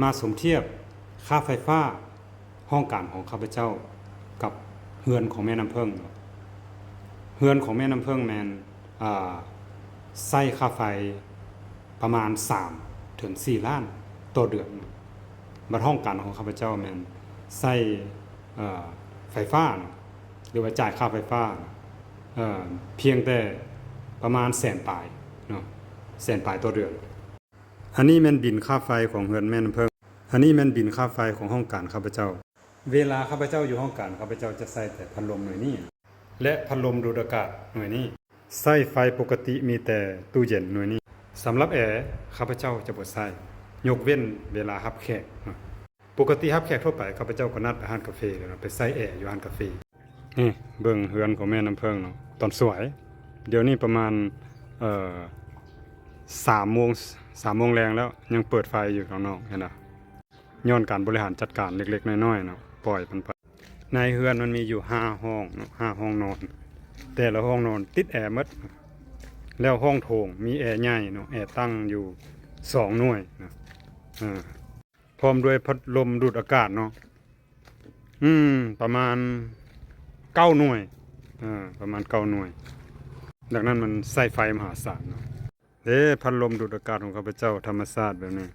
ມາສົມທຽບຄ່າໄຟຟ້າຫ້ອງການຂອງຂ້າພະເຈົ້າກັບເຮືອນຂອງແມ່ນ້ຳເພິ້ງ. ເຮືອນຂອງແມ່ນ້ຳເພິ້ງແມ່ນ ອ່າ ໃຊ້ຄ່າໄຟປະມານສາມເຖິງສີ່ລ້ານຕໍ່ເດືອນ. ບັດຫ້ອງການຂອງຂ້າພະເຈົ້າແມ່ນໃຊ້ ເອີ ໄຟຟ້າເນາະ ຫຼືວ່າຈ່າຍຄ່າໄຟຟ້າ ເອີ ພຽງແຕ່ປະມານແສນປາຍເນາະ ແສນປາຍຕໍ່ເດືອນ. ອັນນີ້ແມ່ນບິນຄ່າໄຟຂອງເຮືອນແມ່ນ້ຳເພິ້ງ. ອັນນີ້ແມ່ນບິນຄ່າໄຟຂອງຫ້ອງການຂ້າພະເຈົ້າ. ເວລາຂ້າພະເຈົ້າຢູ່ຫ້ອງການ ຂ້າພະເຈົ້າຈະໃຊ້ແຕ່ພັດລົມໜ່ວຍນີ້ ແລະ ພັດລົມດູດອາກາດໜ່ວຍນີ້. ໃຊ້ໄຟປົກກະຕິມີແຕ່ຕູ້ເຢັນໜ່ວຍນີ້. ສຳລັບແອ ຂ້າພະເຈົ້າຈະບໍ່ໃຊ້ ຍົກເວັ້ນເວລາຮັບແຂກເນາະ. ປົກກະຕິຮັບແຂກທົ່ວໄປ ຂ້າພະເຈົ້າກໍນັດໄປຮ້ານກາເຟແລ້ວເນາະ ໄປໃຊ້ແອຢູ່ຮ້ານກາເຟ. ນີ້ເບິ່ງເຮືອນຂອງແມ່ນ້ຳເພິ້ງເນາະ ຕອນສວຍ. ດຽວນີ້ປະມານ ເອີ ສາມໂມງ ສາມໂມງແລງແລ້ວ ຍັງເປີດໄຟຢູ່ຂ້າງນອກ ເຫັນບໍ່? ຍ້ອນການບໍລິຫານຈັດການເລັກໆນ້ອຍໆເນາະ ປ່ອຍມັນໄປ. ໃນເຮືອນມັນມີຢູ່ຫ້າຫ້ອງເນາະ ຫ້າຫ້ອງນອນ ແຕ່ລະຫ້ອງນອນຕິດແອໝົດ ແລ້ວຫ້ອງໂຖງມີແອໃຫຍ່ເນາະ ແອຕັ້ງຢູ່ສອງໜ່ວຍເນາະ ເອີ ພ້ອມດ້ວຍພັດລົມດູດອາກາດເນາະ ອືມ ປະມານເກົ້າໜ່ວຍ ເອີ ປະມານເກົ້າໜ່ວຍ. ດັ່ງນັ້ນມັນໃຊ້ໄຟມະຫາສານເນາະ. ເດ້ ພັດລົມດູດອາກາດຂອງຂ້າພະເຈົ້າ ທຳມະຊາດແບບນີ້